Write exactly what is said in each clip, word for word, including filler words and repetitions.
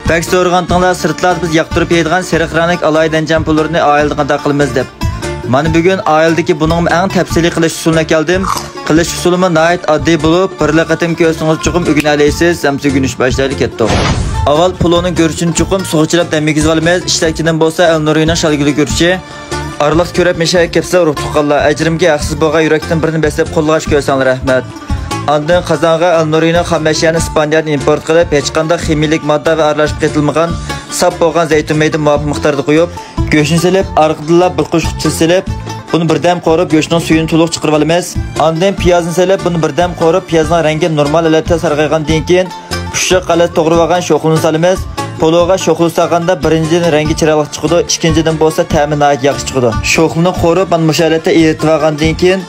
بەك سورىغانتىڭلار، سىرتلاردا بىز ياقتۇرۇپ يەيدىغان سېرىق رەڭلىك ئالاھىدە ئەنجان پۇللىرىنى ئائىلىدە قانداق قىلىمىز دەپ. مانا بۈگۈن ئائىلىدىكى بۇنىڭمۇ ئەڭ تەپسىلىي قىلىش ئۇسۇلىنى ئەكەلدىم. قىلىش ئۇسۇلىمۇ ناھايىتى ئاددىي بولۇپ، بىرلا قېتىم كۆرسىڭىز چوقۇم ئۆگىنەلەيسىز. ئەمسە ئۆگىنىش باشلايلى، كەتتۇق. ئاۋۋال پولۇنىڭ گۈرۈچىنى چوقۇم سۇغا چىلاپ دەم يېگۈزۈۋالىمىز. ئىشلەتكىنىم بولسا ئەلنۇرىنىڭ شالگۈلى گۈرۈچى. ئارىلىقتا كۆرۈپ مېشەگە كەپسىز ئۇرۇق تۇغقانلار، ئەجرىمگە ھەقسىز بولغان يۈرەكتىن بىرنى بەسلەپ قوللىغاچ كۆرسەڭلار رەھمەت. ئاندىن قازانغا ئەلنۇرىنىڭ خام ئەشيانى ئىسپانىيەدىن ئىمپورت قىلىپ، ھېچقانداق خىمىيىلىك ماددا ۋە ئارىلاشما قېتىلمىغان ساپ بولغان زەيتۇن مەيدىنى مۇۋاپىق مىقداردا قويۇپ، گۆشنى سېلىپ، ئارقىدىنلا بىر قوشۇق تۇز سېلىپ، بۇنى بىردەم قورۇپ، گۆشنىڭ سۈيىنى تولۇق چىقىرىۋالىمىز. ئاندىن پىيازنى سېلىپ، بۇنى بىردەم قورۇپ، پىيازنىڭ رەڭگى نورمال ھالەتتە سارغايغاندىن كېيىن، ئۇششاق ھالەتتە توغرىۋالغان شوخلىنى سالىمىز. پولۇغا شوخلا سالغاندا بىرىنچىدىن رەڭگى چىرايلىق چىقىدۇ، ئىككىنچىدىن بولسا تەمى ناھايىتى ياخشى چىقىدۇ. شوخلىنى قورۇپ، مانا مۇشۇ ھالەتتە ئېرىتىۋالغاندىن كېيىن،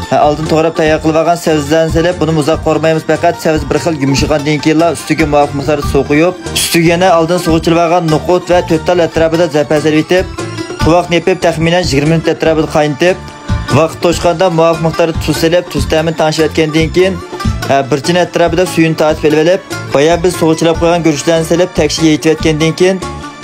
ھە، ئالدىن توغراپ تەييار قىلىۋالغان سەۋزىلەرنى سېلىپ، بۇنى ئۇزاق قورۇمايمىز، پەقەت سەۋزە بىر خىل يۇمشىغاندىن كېيىنلا ئۈستىگە مۇۋاپىق مىقداردا سۇ قۇيۇپ، ئۈستىگە يەنە ئالدىن سۇغا چىلىۋالغان نوقۇت ۋە تۆت تال ئەتراپىدا زەپەرسەن ئېتىپ، تۇۋاقنى يېپىپ، تەخمىنەن يىگىرمە مىنۇت ئەتراپىدا قاينىتىپ، ۋاقىت توشقاندا مۇۋاپىق مىقداردا تۇز سېلىپ، تۇز تەمىنى تەڭشىۋەتكەندىن كېيىن، ھە، بىر چىنە ئەتراپىدا سۈيىنى تارتىپ ئېلىۋېلىپ، بايا بىز سۇغا چىلاپ قويغان گۈرۈچلەرنى سېلىپ، تەكشى يېيىتىۋەتكەندىن كېيىن،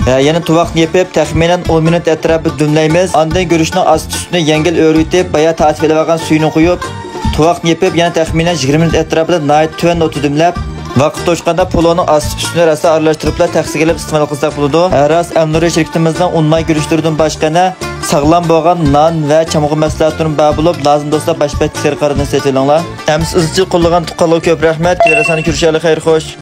ھە، يەنە تۇۋاقنى يېپىپ، تەخمىنەن ئون مىنۇت ئەتراپىدا دۈملەيمىز. ئاندىن گۈرۈچنىڭ ئاستى ئۈستىنى يەڭگىل ئۆرۈۋېتىپ، بايا تارتىپ ئېلىۋالغان سۈيىنى قۇيۇپ، تۇۋاقنى يېپىپ، يەنە تەخمىنەن يىگىرمە مىنۇت ئەتراپىدا ناھايىتى تۆۋەن ئوتتا دۈملەپ، ۋاقىت توشقاندا پولۇنىڭ ئاستى ئۈستىنى راسا ئارىلاشتۇرۇپلا تەخسىگە ئېلىپ ئىستېمال قىلساق بولىدۇ. ھە، راست، ئەلنۇرى شىركىتىمىزنىڭ ئۇن ماي گۈرۈچلىرىدىن باشقا يەنە ساغلام بولغان نان ۋە چامغۇر مەھسۇلاتلىرىمۇ بار بولۇپ، لازىم دوستلار باش بەتتىكى سەرخانىدىن سېتىۋېلىڭلار. ئەمسە ئىزچىل قوللىغان تۇغقانلارغا كۆپ رەھمەت. كېلەر ساندا كۆرۈشەيلى، خەير خوش.